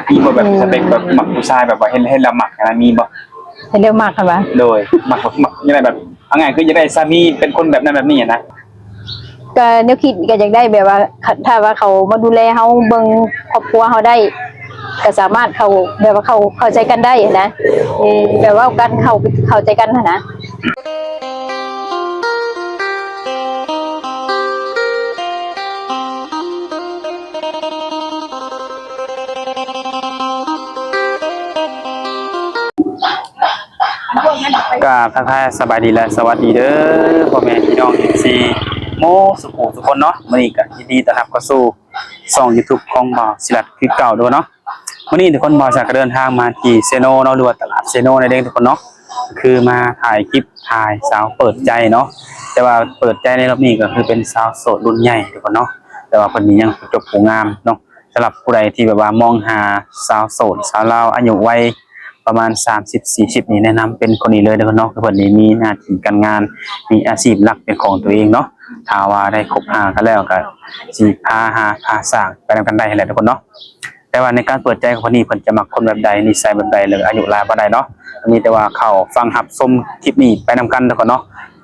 ມີບໍ່ແບບ ອືມ ສະເປັກແບບມັກຜູ້ຊາຍແບບວ່າເຫັນ ເຫັນແລ້ວມັກຫັ້ນນະ ມີບໍ່? ເຫັນແລ້ວມັກຫັ້ນຫວາ? ໂດຍ ມັກ ມັກຈັ່ງໃດ ແບບ ເອົາງ່າຍຄືຢາກໄດ້ສາມີເປັນຄົນແບບນັ້ນແບບນີ້ຫັ້ນນະ. ກະແນວຄິດກະຢາກໄດ້ແບບວ່າ ຖ້າວ່າເຂົາມາດູແລເຮົາ ເບິ່ງຄອບຄົວເຮົາໄດ້ ກະສາມາດເຂົ້າ ແບບວ່າເຂົ້າ ເຂົ້າໃຈກັນໄດ້ຫັ້ນນະ ແບບເວົ້າກັນ ເຂົ້າ ເຂົ້າໃຈກັນຫັ້ນນະ. ກາບທັກທາຍສະບາຍດີ ແລະ ສະຫວັດດີເດີ ພໍ່ແມ່ພີ່ນ້ອງ ເອັຟຊີ ໝົດສູ່ຜູ້ສູ່ຄົນເນາະ. ມື້ນີ້ກະຍິນດີຕ້ອນຮັບເຂົ້າສູ່ຊ່ອງຢູທູບຂອງບ່າວສີລັດຄືເກົ່າເດີເນາະ. ມື້ນີ້ທຸກຄົນ ບ່າວສັກກະເດີນທາງມາທີ່ເຊໂນເນາະ ຫຼືວ່າຕະຫຼາດເຊໂນນັ້ນເອງທຸກຄົນເນາະ. ຄືມາຖ່າຍຄລິບ ຖ່າຍສາວເປີດໃຈເນາະ ແຕ່ວ່າເປີດໃຈໃນລອບນີ້ກໍຄືເປັນສາວໂສດລຸ້ນໃຫຍ່ທຸກຄົນເນາະ. ແຕ່ວ່າເພິ່ນນີ້ຍັງບໍ່ຈົບບໍ່ງາມເນາະ. ສຳລັບຜູ້ໃດທີ່ແບບວ່າມອງຫາສາວໂສດ ສາວລາວອາຍຸໄວປະມານສາມສິບ ສີ່ສິບນີ້ ແນະນຳເປັນຄົນນີ້ເລີຍເດີເນາະ. ຄືເພິ່ນນີ້ມີໜ້າທີ່ການງານ ມີອາຊີບຫຼັກເປັນຂອງຕົວເອງເນາະ. ຖ້າວ່າໄດ້ຄົບຫາກັນແລ້ວກໍຊິພາຫາພາສ້າງໄປນຳກັນໄດ້ຫັ້ນແຫຼະທຸກຄົນເນາະ. ແຕ່ວ່າໃນການເປີດໃຈຂອງເພິ່ນນີ້ ເພິ່ນຈະມັກຄົນແບບໃດ ນິໄສແບບໃດ ຫຼືອາຍຸຫຼາຍປານໃດເນາະ. ອັນນີ້ແຕ່ວ່າເຂົ້າຟັງຮັບຊົມຄລິບນີ້ໄປນຳກັນທຸກຄົນເນາະ.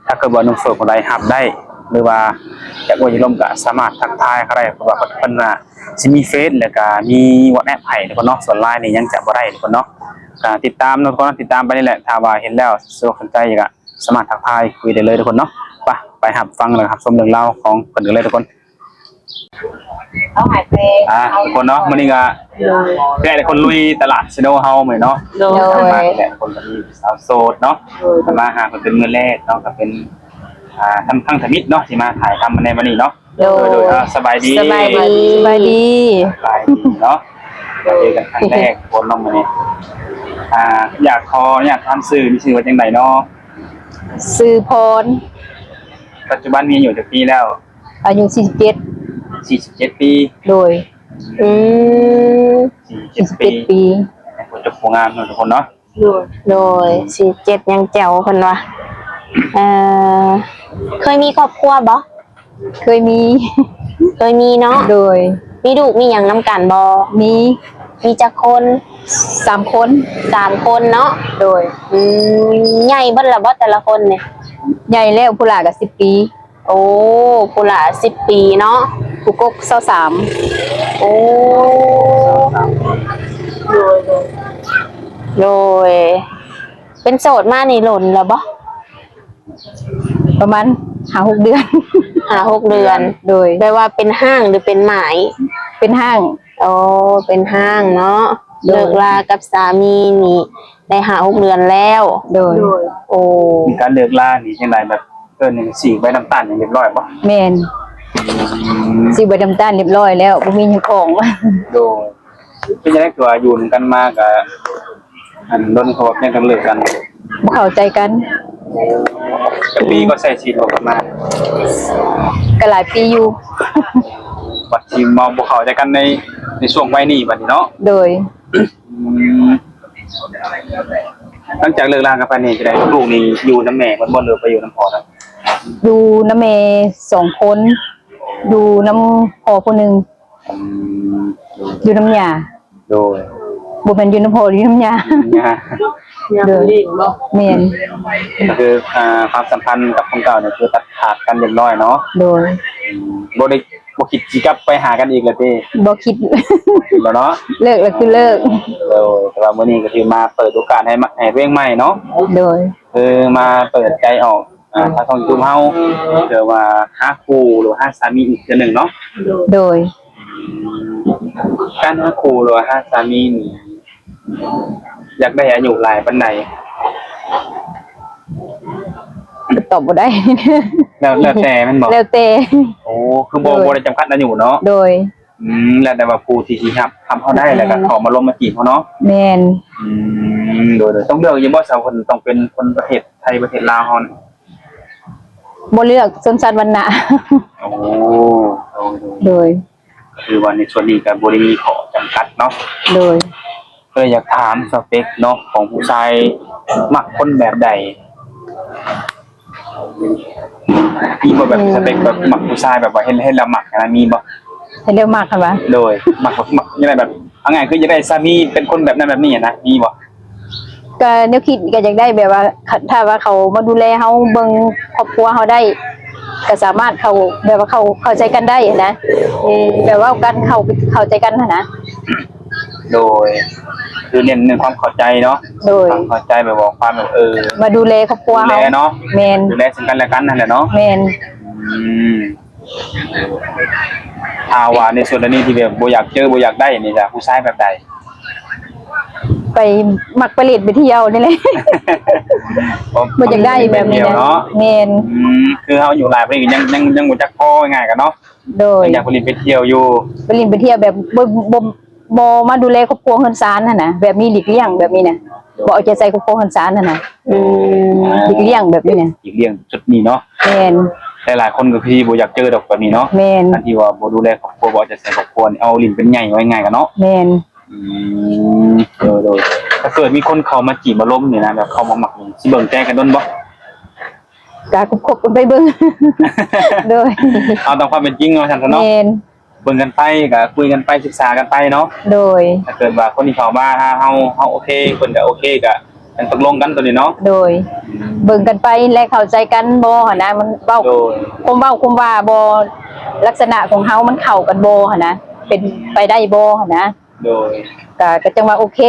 ຖ້າເກີດວ່າໜຸ່ມໂສດຄົນໃດຮັບໄດ້ ຫຼືວ່າຢາກໂອ້ຢາກລົມກໍສາມາດທັກທາຍເຂົາໄດ້ ເພາະວ່າເພິ່ນ ເພິ່ນວ່າຊິມີເຟສ ແລ້ວກໍມີວັອດແອັບໃຫ້ທຸກຄົນເນາະ. ສ່ວນລາຍນີ້ຍັງຈະບໍ່ໄດ້ທຸກຄົນເນາະ. ກໍຕິດຕາມເນາະທຸກຄົນເນາະ ຕິດຕາມໄປນີ້ແຫຼະ. ຖ້າວ່າເຫັນແລ້ວ ສົນໃຈກໍສາມາດທັກທາຍຄຸຍໄດ້ເລີຍທຸກຄົນເນາະ. ໄປ ໄປຮັບຟັງ ແລ້ວຮັບຊົມເລື່ອງລາວຂອງເພິ່ນກັນເລີຍທຸກຄົນ. ອ່າ ທຸກຄົນເນາະ ມື້ນີ້ກໍ ໂດຍ ແຕ່ລະຄົນລຸຍຕະຫຼາດເຊໂນເຮົາມື້ນີ້ເນາະ. ໂດຍ ມາແຕ່ລະຄົນກໍມີສາວໂສດເນາະ. ໂດຍ ກໍມາຫາເພິ່ນເປັນມື້ແລກເນາະ ກໍເປັນ ອ່າ ທຳ ທຳອິດເນາະ ທີ່ມາຖ່າຍທຳໃນມື້ນີ້ເນາະ. ໂດຍ ໂດຍ ໂດຍ ອ່າ ສະບາຍດີ ສະບາຍດີ ສະບາຍດີ ສະບາຍດີເນາະ. ເຈີກັນຄັ້ງແລກ ຄົນເນາະ ມື້ນີ້. ອ່າ ຢາກຂໍອະນຸຍາດຖາມຊື່ ມີຊື່ວ່າຈັ່ງໃດເນາະ? ຊື່ພອນ. ປັດຈຸບັນມີອາຍຸຈັກປີແລ້ວ? ອາຍຸສີ່ສິບເຈັດ. ສີ່ສິບເຈັດປີ. ໂດຍ. ອືມ ສີ່ສິບເຈັດປີ ຍັງບໍ່ຈົບບໍ່ງາມເນາະທຸກຄົນເນາະ. ໂດຍ ໂດຍ ສີ່ສິບເຈັດຍັງແຈ໋ວເພິ່ນວ່າ. ເອີ ເຄີຍມີຄອບຄົວບໍ່? ເຄີຍມີ. ເຄີຍມີເນາະ. ໂດຍ. ມີລູກມີຫຍັງນຳກັນບໍ່? ມີ. ມີຈັກຄົນ? ສາມຄົນ. ສາມຄົນເນາະ. ໂດຍ. ອືມ ໃຫຍ່ເບິດແລ້ວບໍ່ແຕ່ລະຄົນນີ້? ໃຫຍ່ແລ້ວ ຜູ້ຫຼ້າກໍສິບປີ. ໂອ້ ຜູ້ຫຼ້າສິບປີເນາະ. ຜູ້ກົກຊາວສາມ. ໂອ້ ໂດຍ ໂດຍ ໂດຍ. ເປັນໂສດມານີ້ດົນແລ້ວບໍ່? ປະມານຫ້າຫົກເດືອນ. ຫ້າຫົກເດືອນ. ໂດຍ. ແບບວ່າເປັນຮ້າງ ຫຼືເປັນໝ້າຍ? ເປັນຮ້າງ. ໂອ້ ເປັນຮ້າງເນາະ. ໂດຍ. ເລີກລາກັບສາມີນີ້ໄດ້ຫ້າຫົກເດືອນແລ້ວ. ໂດຍ. ໂອ້ ມີການເລີກລານີ້ຈັ່ງໃດ ແບບ ເອີ້ນຫຍັງ ສີກໃບນ້ຳຕານຫຍັງຮຽບຮ້ອຍບໍ່? ແມ່ນ. ອືມ ສີກໃບນ້ຳຕານຮຽບຮ້ອຍແລ້ວ ບໍ່ມີຫຍັງຂອງ. ໂດຍ. ເປັນຈັ່ງໃດ ຄືວ່າຢູ່ນຳກັນມາກະ ອັນ ດົນເຂົາວ່າເປັນຫຍັງຈັ່ງເລີກກັນ? ບໍ່ເຂົ້າໃຈກັນ. ຈັກປີກໍໃຊ້ຊີວິດບໍ່ກັນມາ? ກໍຫຼາຍປີຢູ່. ບັດຊິມາບໍ່ເຂົ້າໃຈກັນໃນ ໃນຊ່ວງໄວນີ້ບັດນີ້ເນາະ? ໂດຍ. ອືມ ຫຼັງຈາກເລີກລາກັນໄປນີ້ ຈັ່ງໃດ ລູກນີ້ຢູ່ນຳແມ່ເບິດບໍ່ ຫຼືໄປຢູ່ນຳພໍ່ນຳ? ຢູ່ນຳແມ່ສອງຄົນ ຢູ່ນຳພໍ່ຜູ້ໜຶ່ງ. ອືມ ຢູ່ນຳຍ່າ. ໂດຍ. ບໍ່ແມ່ນຢູ່ນຳພໍ່ ຢູ່ນຳຍ່າ. ຍ່າ. ໂດຍ. ແມ່ນ. ກໍຄື ອ່າ ຄວາມສຳພັນກັບຄົນເກົ່ານີ້ ຄືຕັດຂາດກັນຮຽບຮ້ອຍເນາະ? ໂດຍ. ອືມ ບໍ່ໄດ້ ບໍ່ຄິດຊິກັບໄປຫາກັນອີກແລ້ວຕິ? ບໍ່ຄິດ. ບໍ່ເນາະ? ເລີກແລ້ວຄືເລີກ. ໂດຍ. ແຕ່ວ່າມື້ນີ້ກໍຖືມາເປີດໂອກາດໃຫ້ມາ ໃຫ້ເວງໃໝ່ເນາະ? ໂດຍ. ຄືມາເປີດໃຈອອກ ອ່າ ທາງຊ່ອງຢູທູບເຮົາ ເພື່ອວ່າຫາຄູ່ ຫຼືຫາສາມີອີກເທື່ອໜຶ່ງເນາະ? ໂດຍ. ການຫາຄູ່ ຫຼືວ່າຫາສາມີນີ້ ຢາກໄດ້ອາຍຸຫຼາຍປານໃດ? ຕອບບໍ່ໄດ້. ແລ້ວ ແລ້ວແຕ່ແມ່ນບໍ່? ແລ້ວແຕ່. ໂອ້ ຄືບໍ່ ໂດຍ ບໍ່ໄດ້ຈຳກັດອາຍຸເນາະ? ໂດຍ. ອືມ ແລ້ວແຕ່ວ່າຜູ້ທີ່ຊິຮັບ ຮັບເຮົາໄດ້ ແລ້ວກໍເຂົ້າມາລົມມາຈີບເຮົາເນາະ? ແມ່ນ. ອືມ ໂດຍ ໂດຍ. ຕ້ອງເລືອກຢູ່ບໍ່ ສາວຄົນ ຕ້ອງເປັນຄົນປະເທດໄທ ປະເທດລາວເຮົານີ້? ບໍ່ເລືອກຊົນຊາດວັນນະ. ໂອ້ ໂດຍ ໂດຍ. ໂດຍ. ຄືວ່າໃນສ່ວນນີ້ກໍບໍ່ໄດ້ມີຂໍ້ຈຳກັດເນາະ? ໂດຍ. ກໍເລີຍຢາກຖາມສະເປັກເນາະ ຂອງຜູ້ຊາຍມັກຄົນແບບໃດ? ມີບໍ່ແບບ ອືມ ສະເປັກແບບມັກຜູ້ຊາຍແບບວ່າເຫັນ ເຫັນແລ້ວມັກຫັ້ນນະ ມີບໍ່? ເຮັດແລ້ວມັກຫັ້ນຫວາ? ໂດຍ ມັກ ມັກ ຍັງໄດ້ແບບ ເອົາງ່າຍຄືຢາກໄດ້ສາມີເປັນຄົນແບບນັ້ນແບບນີ້ຫັ້ນນະ ມີບໍ່? ກໍແນວຄິດກໍຢາກໄດ້ແບບວ່າ ຖ້າວ່າເຂົາມາດູແລເຮົາ ເບິ່ງຄອບຄົວເຮົາໄດ້ ກໍສາມາດເຂົ້າ ແບບວ່າເຂົ້າ ເຂົ້າໃຈກັນໄດ້ຫັ້ນນະ ແບບເວົ້າກັນ ເຂົ້າ ເຂົ້າໃຈກັນຫັ້ນນະ. ໂດຍ ຄືເນັ້ນເລື່ອງຄວາມເຂົ້າໃຈເນາະ. ໂດຍ ຄວາມເຂົ້າໃຈ ແບບວ່າຄວາມແບບ ເອີ ມາດູແລຄອບຄົວເຮົາ ດູແລເນາະ. ແມ່ນ ດູແລເຊິ່ງກັນແລະກັນຫັ້ນແຫຼະເນາະ. ແມ່ນ ອືມ ຖ້າວ່າໃນສ່ວນອັນນີ້ທີ່ແບບບໍ່ຢາກເຈີ ບໍ່ຢາກໄດ້ນີ້ລະ ຜູ້ຊາຍແບບໃດ? ໄປ ມັກໄປຫຼິ້ນໄປທ່ຽວນີ້ແຫຼະ ບໍ່ຢາກໄດ້ແບບນີ້ນະ. ແມ່ນ ອືມ ຄືເຮົາອາຍຸຫຼາຍປານນີ້ກໍຍັງ ຍັງ ຍັງບໍ່ຈັກພໍ ງ່າຍໆກັນເນາະ. ໂດຍ ຢາກໄປຫຼິ້ນໄປທ່ຽວຢູ່ ໄປຫຼິ້ນໄປທ່ຽວແບບບໍ່ ບໍ່ ບໍ່ມາດູແລຄອບຄົວເຮືອນຊານຫັ້ນນະ ແບບນີ້ຫຼີກລ່ຽງແບບນີ້ນະ. ບໍ່ເອົາໃຈໃສ່ຄອບຄົວເຮືອນຊານຫັ້ນນະ. ອືມ ຫຼີກລ່ຽງແບບນີ້ນະ ຫຼີກລ່ຽງຈຸດນີ້ເນາະ. ແມ່ນ ຫຼາຍໆຄົນກໍຄືບໍ່ຢາກເຈີດອກແບບນີ້ເນາະ. ແມ່ນ ອັນທີ່ວ່າບໍ່ດູແລຄອບຄົວ ບໍ່ເອົາໃຈໃສ່ຄອບຄົວນີ້ ເອົາຫຼິ້ນເປັນໃຫຍ່ ເວົ້າງ່າຍໆກັນເນາະ. ແມ່ນ ອືມ ໂດຍໆ ຖ້າເກີດມີຄົນເຂົ້າມາຈີບມາລົມນີ້ນະ ແບບເຂົ້າມາມັກນີ້ ຊິເບິ່ງແຕ່ກັນດົນບໍ່? ກໍຄົບໆກັນໄປເບິ່ງ ໂດຍ ເອົາຕາມຄວາມເປັນຈິງວ່າຊັ້ນຊະເນາະ. ແມ່ນ ເບິ່ງກັນໄປ ກໍຄຸຍກັນໄປ ສຶກສາກັນໄປເນາະ. ໂດຍ ຖ້າເກີດວ່າຄົນທີ່ເຂົ້າມາຫາເຮົາ ເຮົາໂອເຄ ເພິ່ນກໍໂອເຄ ກໍຍັງຕົກລົງກັນຕົວນີ້ເນາະ. ໂດຍ ເບິ່ງກັນໄປ ແລະເຂົ້າໃຈກັນບໍ່ຫັ້ນນະ ມັນເວົ້າ ໂດຍ ຄວາມເວົ້າຄວາມວ່າບໍ່ ລັກສະນະຂອງເຮົາມັນເຂົ້າກັນບໍ່ຫັ້ນນະ ເປັນໄປໄດ້ບໍ່ຫັ້ນນະ. ໂດຍ ກໍ ກໍຈັ່ງວ່າໂອເຄ.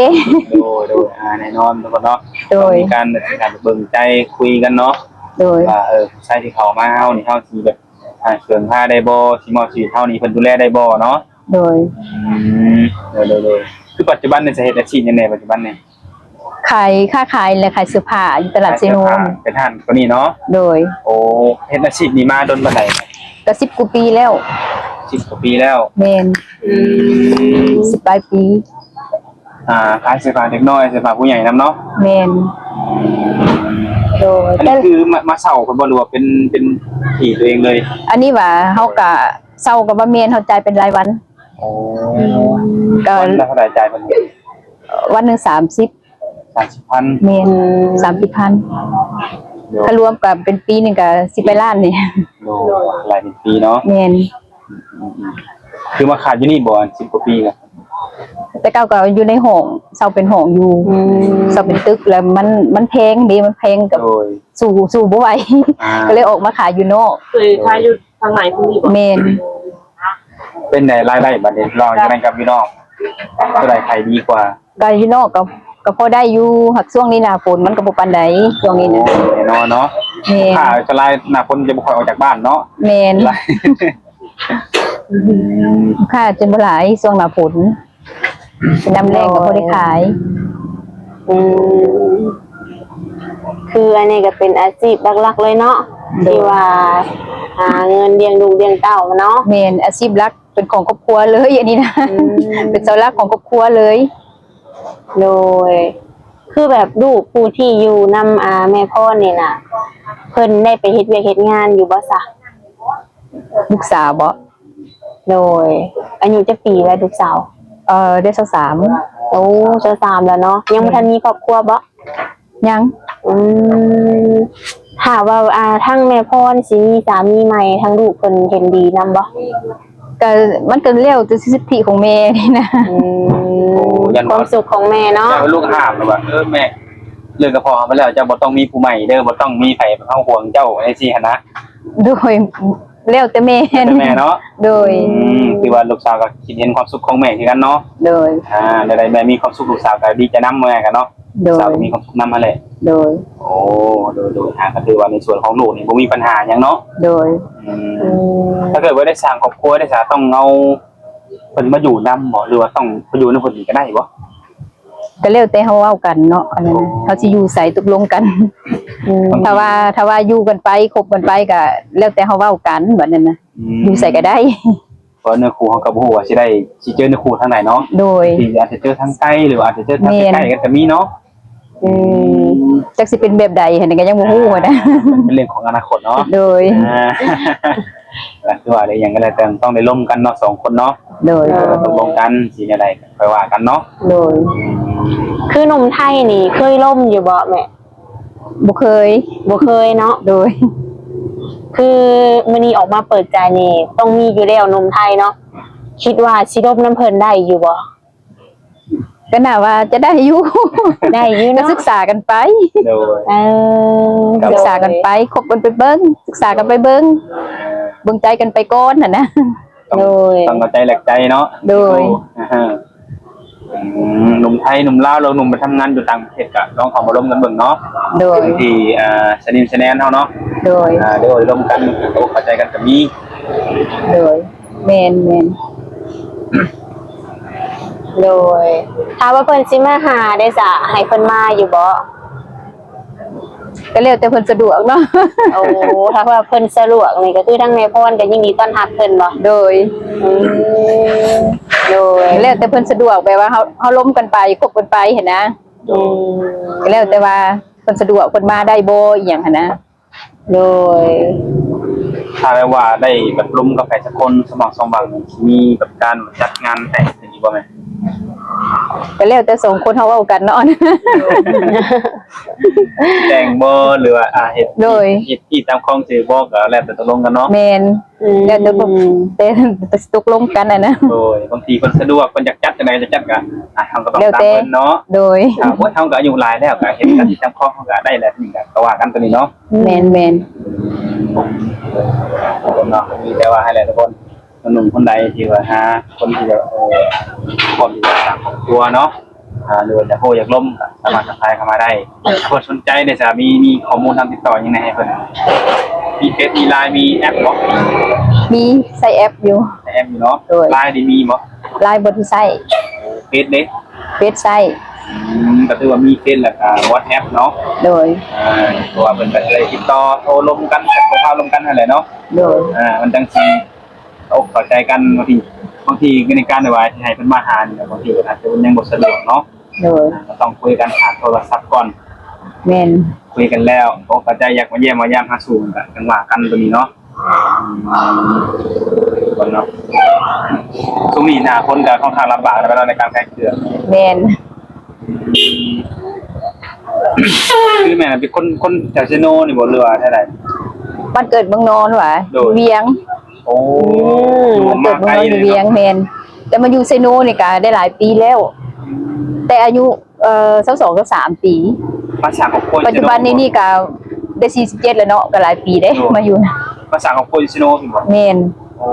ໂດຍໆ ອ່າ ແນ່ນອນທຸກຄົນເນາະ. ໂດຍ ຕ້ອງມີການ ການເບິ່ງໃຈຄຸຍກັນເນາະ. ໂດຍ ວ່າ ເອີ ຜູ້ຊາຍທີ່ເຂົ້າມາເຮົານີ້ ເຮົາຊິແບບ ອ່າ ເຄິ່ງພາໄດ້ບໍ່? ຊິມອບຊີວິດເຮົານີ້ ເພິ່ນດູແລໄດ້ບໍ່ເນາະ? ໂດຍ ອືມ ໂດຍໆ ຄືປັດຈຸບັນນີ້ຈະເຮັດອາຊີບຫຍັງແດ່ ປັດຈຸບັນນີ້? ຂາຍ ຄ້າຂາຍ ແລະ ຂາຍເສື້ອຜ້າຢູ່ຕະຫຼາດເຊໂນ. ຂາຍເສື້ອຜ້າ ເປັນຮ້ານຕົວນີ້ເນາະ? ໂດຍ ໂອ້ ເຮັດອາຊີບນີ້ມາດົນປານໃດ? ກໍສິບກວ່າປີແລ້ວ. ສິບກວ່າປີແລ້ວ? ແມ່ນ ອືມ ສິບປາຍປີ. ອ່າ ຂາຍເສື້ອຜ້າເດັກນ້ອຍ ເສື້ອຜ້າຜູ້ໃຫຍ່ນຳເນາະ? ແມ່ນ ໂດຍ ອັນນີ້ຄືມາ ມາເຊົ່າເພິ່ນບໍ່ ຫຼືວ່າເປັນ ເປັນທີ່ຕົວເອງເລີຍ? ອັນນີ້ຫວາ ເຮົາກະເຊົ່າກໍບໍ່ແມ່ນ ເຮົາຈ່າຍເປັນລາຍວັນ. ໂອ້ ກໍ ວັນລະເທົ່າໃດຈ່າຍເພິ່ນ? ວັນໜຶ່ງສາມສິບ. ສາມສິບພັນ? ແມ່ນ ສາມສິບພັນ. ໂດຍ ຖ້າລວມກໍເປັນປີໜຶ່ງກໍສິບປາຍລ້ານນີ້. ໂດຍ ຫຼາຍເປັນປີເນາະ? ແມ່ນ. ຄືມາຂາຍຢູ່ນີ້ບໍ່ ອັນສິບກວ່າປີນະ? ແຕ່ເກົ່າກໍຢູ່ໃນຫ້ອງ ເຊົ່າເປັນຫ້ອງຢູ່. ອືມ ເຊົ່າເປັນຕຶກ ແລ້ວມັນ ມັນແພງເດ້ ມັນແພງກັບ ໂດຍ ສູ້ ສູ້ບໍ່ໄຫວ. ອ່າ ກໍເລີຍອອກມາຂາຍຢູ່ນອກ. ເຄີຍຂາຍຢູ່ທາງໃນພຸ້ນນີ້ບໍ່? ແມ່ນ. ເປັນໃດລາຍໄດ້ບັດນີ້ ລອງຈາກນັ້ນກັບຢູ່ນອກ ຕົວໃດຂາຍດີກວ່າ? ກໍຢູ່ນອກກໍ ກໍພໍໄດ້ຢູ່ ຫາກຊ່ວງນີ້ໜ້າຝົນມັນກໍບໍ່ປານໃດ ຊ່ວງນີ້ນະ. ໂອ້ ແນ່ນອນເນາະ. ແມ່ນ ຖ້າສ່ວນຫຼາຍໜ້າຝົນຈະບໍ່ຄ່ອຍອອກຈາກບ້ານເນາະ. ແມ່ນ ອືມ ລູກຄ້າຈະບໍ່ຫຼາຍຊ່ວງໜ້າຝົນ ຍາມແລ້ງກໍບໍ່ໄດ້ຂາຍ. ອືມ ຄືອັນນີ້ກໍເປັນອາຊີບຫຼັກໆເລີຍເນາະ. ໂດຍ ທີ່ວ່າຫາເງິນລ້ຽງລູກລ້ຽງເຕົ້າເນາະ. ແມ່ນ ອາຊີບຫຼັກ ເປັນຂອງຄອບຄົວເລີຍອັນນີ້ນະ. ອືມ ເປັນເສົາຫຼັກຂອງຄອບຄົວເລີຍ. ໂດຍ ຄືແບບລູກຜູ້ທີ່ຢູ່ນຳ ອ່າ ແມ່ພອນນີ້ນະ ເພິ່ນໄດ້ໄປເຮັດວຽກເຮັດງານຢູ່ບໍ່ຊະ? ລູກສາວບໍ? ໂດຍ ອາຍຸຈັກປີແລ້ວລູກສາວ? ເອີ ໄດ້ຊາວສາມ. ໂອ້ ຊາວສາມແລ້ວເນາະ. ຍັງບໍ່ ແມ່ນ ທັນມີຄອບຄົວບໍ? ຍັງ. ອືມ ຖ້າວ່າ ອ່າ ທາງແມ່ພອນຊິມີສາມີໃໝ່ ທາງລູກເພິ່ນເຫັນດີນຳບໍ່? ກໍ ມັນກໍແລ້ວແຕ່ສິດທິຂອງແມ່ນີ້ນະ. ອືມ ໂອ້ ຢ້ານຄວາມສຸກຂອງແມ່ເນາະ. ຢ້ານວ່າລູກຫ້າມແລ້ວວ່າ ເອີ ແມ່ ເລີກກັບພໍ່ເຮົາໄປແລ້ວ ເຈົ້າບໍ່ຕ້ອງມີຜູ້ໃໝ່ເດີ ບໍ່ຕ້ອງມີໃຜເຮົາຫ່ວງເຈົ້າ ຈັ່ງຊີ້ຫັ້ນນະ. ໂດຍ ແລ້ວແຕ່ແມ່ ແລ້ວແຕ່ແມ່ເນາະ. ໂດຍ ອືມ ຖືວ່າລູກສາວກໍຄິດເຫັນຄວາມສຸກຂອງແມ່ຄືກັນເນາະ. ໂດຍ ອ່າ ແນວໃດແມ່ມີຄວາມສຸກ ລູກສາວກໍດີໃຈນຳ ວ່າຫຍັງກໍເນາະ. ໂດຍ ລູກສາວກໍມີຄວາມສຸກນຳຫັ້ນແຫຼະ. ໂດຍ ໂອ້ ໂດຍໆ ອ່າ ກໍຖືວ່າໃນສ່ວນຂອງລູກນີ້ບໍ່ມີບັນຫາຫຍັງເນາະ. ໂດຍ ອືມ ອືມ ຖ້າເກີດວ່າໄດ້ສ້າງຄອບຄົວໄດ້ ສາ ຕ້ອງເອົາເພິ່ນມາຢູ່ນຳບໍ່ ຫຼືວ່າຕ້ອງໄປຢູ່ນຳເພິ່ນນີ້ກໍໄດ້ບໍ່? ກໍແລ້ວແຕ່ເຮົາເວົ້າກັນເນາະ ອັນນັ້ນນະ ເຮົາຊິຢູ່ໃສຕົກລົງກັນ. ອືມ ຖ້າວ່າ ຖ້າວ່າຢູ່ກັນໄປ ຄົບກັນໄປ ກໍແລ້ວແຕ່ເຮົາເວົ້າກັນ ແບບນັ້ນນະ. ອືມ ຢູ່ໃສກໍໄດ້ ເພາະເນື້ອຄູ່ເຮົາກໍບໍ່ຮູ້ວ່າຊິໄດ້ ຊິເຈີເນື້ອຄູ່ທາງໃດເນາະ. ໂດຍ ທີ່ອາດຈະເຈີທາງໄກ ຫຼືວ່າອາດຈະເຈີທາງ ແມ່ນ ໃກ້ໆກັນກໍມີເນາະ. ອືມ ອືມ ຈັກຊິເປັນແບບໃດຫັ້ນກໍຍັງບໍ່ຮູ້ຫັ້ນນະ. ອ່າ ມັນເປັນເລື່ອງຂອງອະນາຄົດເນາະ. ໂດຍ ອ່າ ກໍຄືວ່າໄດ້ຫຍັງກໍແລ້ວແຕ່ ຕ້ອງໄດ້ລົມກັນເນາະ ສອງຄົນເນາະ. ໂດຍ ເອີ ຕົກລົງກັນ ຊິແນວໃດ ຄ່ອຍວ່າກັນເນາະ. ໂດຍ ຄືໜຸ່ມໄທນີ້ເຄີຍລົມຢູ່ບໍ່ແມ່? ບໍ່ເຄີຍ. ບໍ່ເຄີຍເນາະ. ໂດຍ ຄືມື້ນີ້ອອກມາເປີດໃຈນີ້ ຕ້ອງມີຢູ່ແລ້ວໜຸ່ມໄທເນາະ. ຄິດວ່າຊິລົມນຳເພິ່ນໄດ້ຢູ່ບໍ່? ກໍໜ້າວ່າຈະໄດ້ຢູ່ ໄດ້ຢູ່ເນາະ ກໍສຶກສາກັນໄປ. ໂດຍ ເອີ ກໍສຶກສາກັນໄປ ໂດຍ ຄົບກັນໄປເບິ່ງ ສຶກສາກັນໄປເບິ່ງ ເບິ່ງໃຈກັນໄປກ່ອນຫັ້ນນະ. ຕ້ອງ ໂດຍ ຕ້ອງເອົາໃຈແລກໃຈເນາະ. ໂດຍ ອືມ ໜຸ່ມໄທ ໜຸ່ມລາວ ແລ້ວໜຸ່ມໄປທຳງານຢູ່ຕ່າງປະເທດ ກໍລອງເຂົ້າມາລົມກັນເບິ່ງເນາະ. ໂດຍ ທີ່ ອ່າ ສະໜິມສະແໜນເຮົາເນາະ. ໂດຍ ອ່າ ໄດ້ເວົ້າລົມກັນ ໂອ້ ເຂົ້າໃຈກັນກໍມີ. ໂດຍ ແມ່ນ ແມ່ນ. ໂດຍ ຖ້າວ່າເພິ່ນຊິມາຫາເດຊະ ໃຫ້ເພິ່ນມາຢູ່ບໍ່? ກໍແລ້ວແຕ່ເພິ່ນສະດວກເນາະ. ໂອ້ ຖ້າວ່າເພິ່ນສະດວກນີ້ ກໍຄືທາງແມ່ພອນກໍຍິນດີຕ້ອນຮັບເພິ່ນບໍ່? ໂດຍ ອືມ ໂດຍ ແລ້ວແຕ່ເພິ່ນສະດວກ ແບບວ່າເຮົາ ເຮົາລົມກັນໄປ ຄົບກັນໄປຫັ້ນນະ. ອືມ ກໍແລ້ວແຕ່ວ່າເພິ່ນສະດວກ ເພິ່ນມາໄດ້ບໍ່ ອີ່ຫຍັງຫັ້ນນະ. ໂດຍ ຖ້າແບບວ່າໄດ້ແບບລົມກັບໃຜສັກຄົນ ສະໝັກສະໝວັງ ຊິມີແບບການຈັດງານແຕ່ງຂຶ້ນອີກບໍ່ແມ່? ກໍແລ້ວແຕ່ສອງຄົນເຮົາເວົ້າກັນເນາະ ແຕ່ງບໍ່ ຫຼືວ່າ ອ່າ ເຮັດ ໂດຍ ເຮັດທີ່ຕາມຄອງຊື່ບໍ່ ກໍແລ້ວແຕ່ຕົກລົງກັນເນາະ. ແມ່ນ ອືມ ແລ້ວແຕ່ ແຕ່ ແຕ່ຕົກລົງກັນຫັ້ນນະ. ໂດຍ ບາງທີເພິ່ນສະດວກ ເພິ່ນຢາກຈັດຈັ່ງໃດກໍຈັດ ກໍ ອ່າ ເຮົາກໍຕ້ອງຕາມເພິ່ນເນາະ. ໂດຍ ອ່າ ໂອ້ຍ ເຮົາກໍອາຍຸຫຼາຍແລ້ວ ກໍເຮັດຕາມທີ່ຕາມຄອງ ເຮົາກໍໄດ້ແລ້ວ ນີ້ກໍ ກໍວ່າກັນຕົວນີ້ເນາະ. ແມ່ນໆ ເນາະ ມີແຕ່ວ່າໃຫ້ແຫຼະທຸກຄົນ ໜຸ່ມໆຄົນໃດທີ່ວ່າຫາຄົນທີ່ແບບ ເອີ ພ້ອມທີ່ຈະສ້າງຄອບຄົວເນາະ ອ່າ ຫຼືວ່າຢາກໂອ້ຢາກລົມ ກໍສາມາດທັກທາຍເຂົ້າມາໄດ້. ຖ້າເພິ່ນສົນໃຈເດຊະ ມີ ມີຂໍ້ມູນທາງຕິດຕໍ່ຫຍັງໃຫ້ເພິ່ນ? ມີເຟສ ມີລາຍ ມີແອັບບໍ່? ມີ ໃຊ້ແອັບຢູ່. ໃຊ້ແອັບຢູ່ເນາະ. ໂດຍ ລາຍນີ້ມີບໍ່? ລາຍບໍ່ໄດ້ໃຊ້. ເຟສເດ? ເຟສໃຊ້. ອືມ ກໍຖືວ່າມີເຟສ ແລ້ວກໍວັອດແອັບເນາະ. ໂດຍ ອ່າ ເພາະວ່າເພິ່ນກໍໄດ້ຕິດຕໍ່ໂທລົມກັນ ໂທຂ່າວລົມກັນຫັ້ນແຫຼະເນາະ. ໂດຍ ອ່າ ມັນຈັ່ງຊິເຂົ້າອົກເຂົ້າໃຈກັນ. ບາງທີ ບາງທີໃນການທີ່ວ່າຊິໃຫ້ເພິ່ນມາຫານີ້ ບາງທີເພິ່ນອາດຈະຍັງບໍ່ສະດວກເນາະ. ໂດຍ ອ່າ ກໍຕ້ອງຄຸຍກັນຜ່ານໂທລະສັບກ່ອນ. ແມ່ນ ຄຸຍກັນແລ້ວ ເຂົ້າໃຈ ຢາກມາຢ້ຽມມາຢາມຫາສູ່ ກໍຈັ່ງວ່າກັນຕົວນີ້ເນາະ. ອືມ ທຸກຄົນເນາະ ຊ່ວງນີ້ໜ້າຝົນກໍຄ່ອນຂ້າງລຳບາກແລ້ວເນາະ ໃນການຂາຍເຄື່ອງ. ແມ່ນ ຄືແມ່ນເປັນຄົນ ຄົນແຖວເຊໂນນີ້ບໍ່ ຫຼືວ່າແຖວໃດ? ບ້ານເກີດເມືອງນອນຫວາ? ໂດຍ ຢູ່ວຽງ. ໂອ້ ອືມ ບ້ານເກີດເມືອງນອນຢູ່ວຽງ. ແມ່ນ ແຕ່ມາຢູ່ເຊໂນນີ້ກໍໄດ້ຫຼາຍປີແລ້ວ ແຕ່ອາຍຸ ເອີ ຊາວສອງ ຊາວສາມປີ. ມາສ້າງຄອບຄົວ ປັດຈຸບັນນີ້ ຢູ່ເຊໂນ ນີ້ກໍໄດ້ສີ່ສິບເຈັດແລ້ວເນາະ ກໍຫຼາຍປີເດ້. ໂດຍ ມາຢູ່ນະ ມາສ້າງຄອບຄົວຢູ່ເຊໂນພຸ້ນບໍ່? ແມ່ນ ໂອ້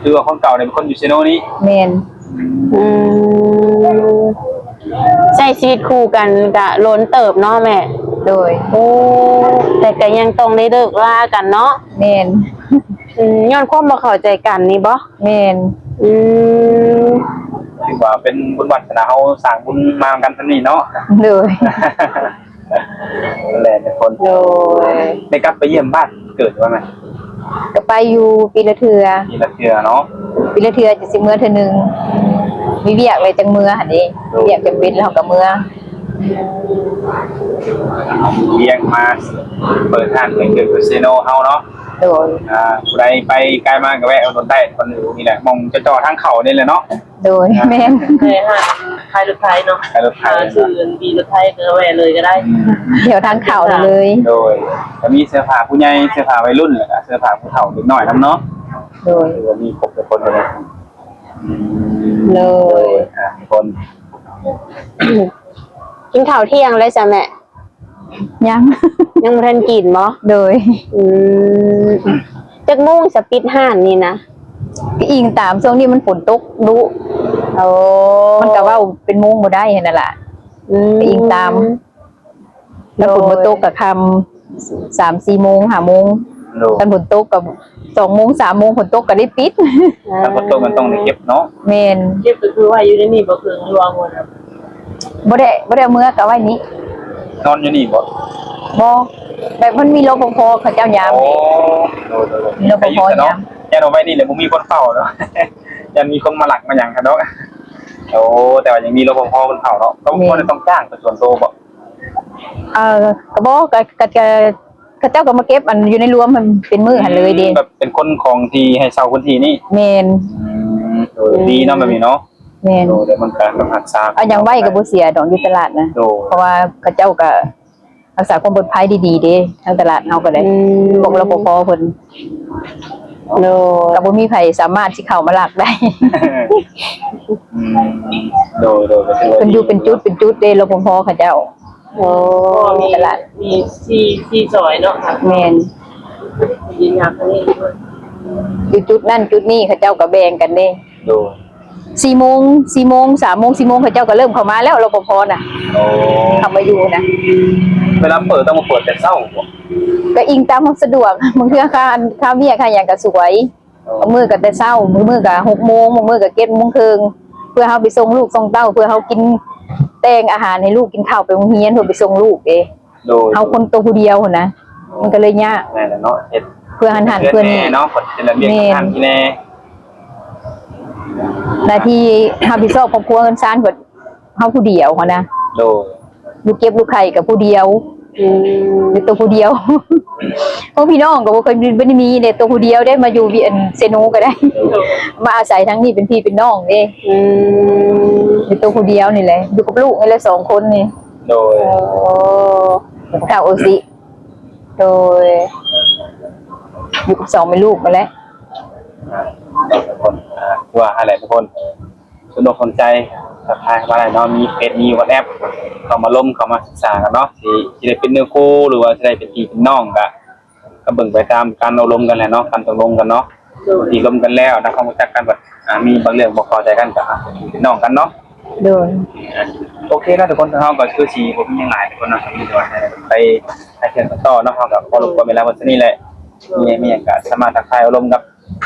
ຄືວ່າຄົນເກົ່ານີ້ເປັນຄົນຢູ່ເຊໂນນີ້? ແມ່ນ ອືມ ໃຊ້ຊີວິດຄູ່ກັນກະດົນເຕີບເນາະແມ່? ໂດຍ ໂອ້ ແຕ່ກະຍັງຕ້ອງໄດ້ເລີກລາກັນເນາະ? ແມ່ນ ອືມ ຍ້ອນຄວາມບໍ່ເຂົ້າໃຈກັນນີ້ບໍ? ແມ່ນ ອືມ ຖືວ່າເປັນບຸນວາສະໜາເຮົາສ້າງບຸນມານຳກັນສ່ຳນີ້ເນາະ. ໂດຍ ແຫຼະທຸກຄົນ. ໂດຍ ໄດ້ກັບໄປຢ້ຽມບ້ານເກີດວ່າແມ່? ກໍໄປຢູ່ປີລະເທື່ອ. ປີລະເທື່ອເນາະ? ປີລະເທື່ອຈະຊິເມືອເທື່ອໜຶ່ງ ມີວຽກແລ້ວຈັ່ງເມືອຫັ້ນເດ້. ໂດຍ ວຽກຈຳເປັນແລ້ວເຮົາກໍເມືອ. ວຽກມາເປີດຮ້ານເປີດເຄື່ອງຢູ່ເຊໂນເຮົາເນາະ. ໂດຍ ອ່າ ຜູ້ໃດໄປໄກມາກໍແວະອຸດໜູນໄດ້ ຄົນຢູ່ນີ້ແຫຼະ ໝ່ອງຈະເຈາະທາງເຂົ້ານີ້ແຫຼະເນາະ. ໂດຍ ອ່າ ແມ່ນ ເອີ ຮ້ານຂາຍລົດໄຖເນາະ. ຂາຍລົດໄຖ ອ່າ ຊື້ບີລົດໄຖກໍແວະເລີຍກໍໄດ້. ອືມ ແຖວທາງເຂົ້ານີ້ເລີຍ. ໂດຍ ກໍມີເສື້ອຜ້າຜູ້ໃຫຍ່ ເສື້ອຜ້າໄວລຸ້ນ ແລ້ວກໍເສື້ອຜ້າຜູ້ເຖົ້າເດັກນ້ອຍນຳເນາະ. ໂດຍ ຖືວ່າມີຄົບທຸກຄົນເລີຍ. ອືມ ໂດຍ ອ່າ ທຸກຄົນ ກິນເຂົ້າທ່ຽງແລ້ວຊະແມ່? ຍັງ ຍັງບໍ່ທັນກິນບໍ? ໂດຍ ອືມ ຈັກໂມງສະປິດຮ້ານນີ້ນະ? ກໍອີງຕາມ ຊ່ວງນີ້ມັນຝົນຕົກດຸ. ໂອ້ ມັນກໍເວົ້າເປັນໂມງບໍ່ໄດ້ຫັ້ນນະລະ. ອືມ ກໍອີງຕາມ ຄັນຝົນບໍ່ຕົກກໍຄ່ຳ ສາມສີ່ໂມງ ຫ້າໂມງ. ໂດຍ ຄັນຝົນຕົກກໍສອງໂມງ ສາມໂມງ ຝົນຕົກກໍໄດ້ປິດ. ຄັນຝົນຕົກມັນຕ້ອງໄດ້ເກັບເນາະ. ແມ່ນ ເກັບກໍຄືໄວ້ຢູ່ໃນນີ້ບໍ່ ເຄື່ອງ ຫຼືວ່າໝົດແລ້ວ? ບໍ່ໄດ້ ບໍ່ໄດ້ເອົາເມືອ ກໍໄວ້ນີ້. ນອນຢູ່ນີ້ບໍ່? ບໍ່ ແບບມັນມີ ລປພ ເຂົາເຈົ້າຍາມ. ອໍ ໂດຍໆ ມີ ລປພ ຍາມ. ຢ້ານວ່າໄວ້ນີ້ແຫຼະບໍ່ມີຄົນເຝົ້າເນາະ ຢ້ານມີຄົນມາລັກມາຫຍັງຫັ້ນເນາະ. ໂອ້ ແຕ່ວ່າຍັງມີ ລປພ ເພິ່ນເຝົ້າເນາະ. ລປພ ນີ້ຕ້ອງຈ້າງເປັນສ່ວນໂຕບໍ່? ເອີ ກໍບໍ່ ກໍ ກໍ ກໍ ເຂົາເຈົ້າກໍມາເກັບອັນຢູ່ໃນລວມຫັ້ນເປັນມື້ຫັ້ນເລີຍເດ້. ອືມ ແບບເປັນຄົນຂອງທີ່ໃຫ້ເຊົ່າພື້ນທີ່ນີ້. ແມ່ນ ອືມ ໂດຍ ອືມ ດີເນາະແບບນີ້ເນາະ. ແມ່ນ ໂດຍ ແລ້ວມັນກໍຮັກສາ ເອົາຫຍັງໄວ້ກໍບໍ່ເສຍດອກຢູ່ຕະຫຼາດນະ. ໂດຍ ເພາະວ່າເຂົາເຈົ້າກໍຮັກສາຄວາມປອດໄພດີໆເດ້ ທາງຕະຫຼາດເຮົາກໍໄດ້. ອືມ ພວກ ລປພ ເພິ່ນ ໂດຍ ກໍບໍ່ມີໃຜສາມາດຊິເຂົ້າມາລັກໄດ້. ອືມ ໂດຍ ໂດຍ ກໍຖືວ່າ ເພິ່ນຢູ່ເປັນຈຸດເປັນຈຸດເດ້ ລປພ ເຂົາເຈົ້າ. ໂອ້ ມີ ຕະຫຼາດ ມີສີ່ ສີ່ຊອຍເນາະ. ແມ່ນ ຢູ່ຈຸດນັ້ນຈຸດນີ້ເຂົາເຈົ້າກໍແບ່ງກັນເດ້. ໂດຍ ສີ່ໂມງ ສີ່ໂມງ ສາມໂມງ ສີ່ໂມງ ເຂົາເຈົ້າກໍເລີ່ມເຂົ້າມາແລ້ວ ລປພ ນະ. ໂອ້ ເຂົ້າມາຢູ່ນະ. ເວລາເປີດຕ້ອງມາເປີດແຕ່ເຊົ້າບໍ? ກໍອີງຕາມຄວາມສະດວກ ບາງເທື່ອຄ່າ ຄ່າວຽກຄ່າຫຍັງກໍສວຍ. ບາງມື້ກໍແຕ່ເຊົ້າ ບາງມື້ກໍຫົກໂມງ ບາງມື້ກໍເຈັດໂມງເຄິ່ງ ເພື່ອເຮົາໄປສົ່ງລູກສົ່ງເຕົ້າ ເພື່ອເຮົາກິນ ແຕ່ງອາຫານໃຫ້ລູກ ກິນເຂົ້າໄປໂຮງຮຽນ ເພື່ອໄປສົ່ງລູກເດ້. ໂດຍ ເຮົາຄົນໂຕຜູ້ດຽວຫັ້ນນະ ມັນກໍເລີຍຍາກ. ແມ່ນແຫຼະເນາະ ເຮັດ ເພື່ອຫັ້ນຫັ້ນເພື່ອນີ້ເນາະ ເຮັດລະບຽບ ແມ່ນ ທາງທີ່ແນ່ ໜ້າທີ່ຮັບຜິດຊອບຄອບຄົວເຮືອນຊານກໍເຮົາຜູ້ດຽວຫັ້ນນະ. ໂດຍ ລູກເຈັບລູກໄຂ້ກໍຜູ້ດຽວ. ອືມ ຢູ່ໂຕຜູ້ດຽວ. ໂອ້ ພີ່ນ້ອງກໍບໍ່ເຄີຍ ບໍ່ໄດ້ມີເດ້ ໂຕຜູ້ດຽວເດ້ ມາຢູ່ວຽງ ເຊໂນກໍໄດ້ ມາອາໄສທາງນີ້ເປັນພີ່ເປັນນ້ອງເດ້. ອືມ ຢູ່ໂຕຜູ້ດຽວນີ້ແຫຼະ ຢູ່ກັບລູກນີ້ແຫຼະ ສອງຄົນນີ້. ໂດຍ ໂອ້ ເຖົ້າໂອຊິ ໂດຍ ຢູ່ກັບສອງແມ່ລູກນັ້ນແຫຼະ. ອ່າ ທຸກຄົນ ອ່າ ຄືວ່າຫັ້ນແຫຼະທຸກຄົນ ສົນອົກສົນໃຈ ທັກທາຍເຂົ້າມາໄດ້ເນາະ ມີເຟສ ມີວັອດແອັບ ເຂົ້າມາລົມ ເຂົ້າມາສຶກສາກັນເນາະ ຊິ ຊິໄດ້ເປັນເນື້ອຄູ່ ຫຼືວ່າຊິໄດ້ເປັນພີ່ເປັນນ້ອງ ກະ ກະເບິ່ງໄປຕາມການເອົາລົມກັນແຫຼະເນາະ ການຕົກລົງກັນເນາະ. ໂດຍ ທີ່ລົມກັນແລ້ວ ນຳຄວາມຮູ້ຈັກກັນ ບັດ ອ່າ ມີບາງເລື່ອງບໍ່ເຂົ້າໃຈກັນ ກະເປັນພີ່ເປັນນ້ອງກັນເນາະ. ໂດຍ ໂອເຄເນາະທຸກຄົນ ທາງເຮົາກໍຄືຊິບໍ່ມີຫຍັງຫຼາຍທຸກຄົນເນາະ ມີແຕ່ວ່າໃຫ້ໄປ ໃຫ້ເຄື່ອງຕໍ່ເນາະ ເຮົາກໍຂໍລົບກວນເວລາເພິ່ນສ່ຳນີ້ແຫຼະ. ມີ ມີຫຍັງກໍສາມາດທັກທາຍເອົາລົມກັບ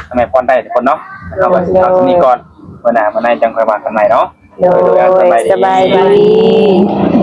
ທາງແມ່ພອນໄດ້ທຸກຄົນເນາະ. ເຮົາກໍຊິເອົາສ່ຳນີ້ກ່ອນ ມື້ໜ້າມື້ໃນຈັ່ງຄ່ອຍວ່າກັນໃໝ່ເນາະ. ໂດຍ ໂດຍ ສະບາຍດີ ສະບາຍດີ.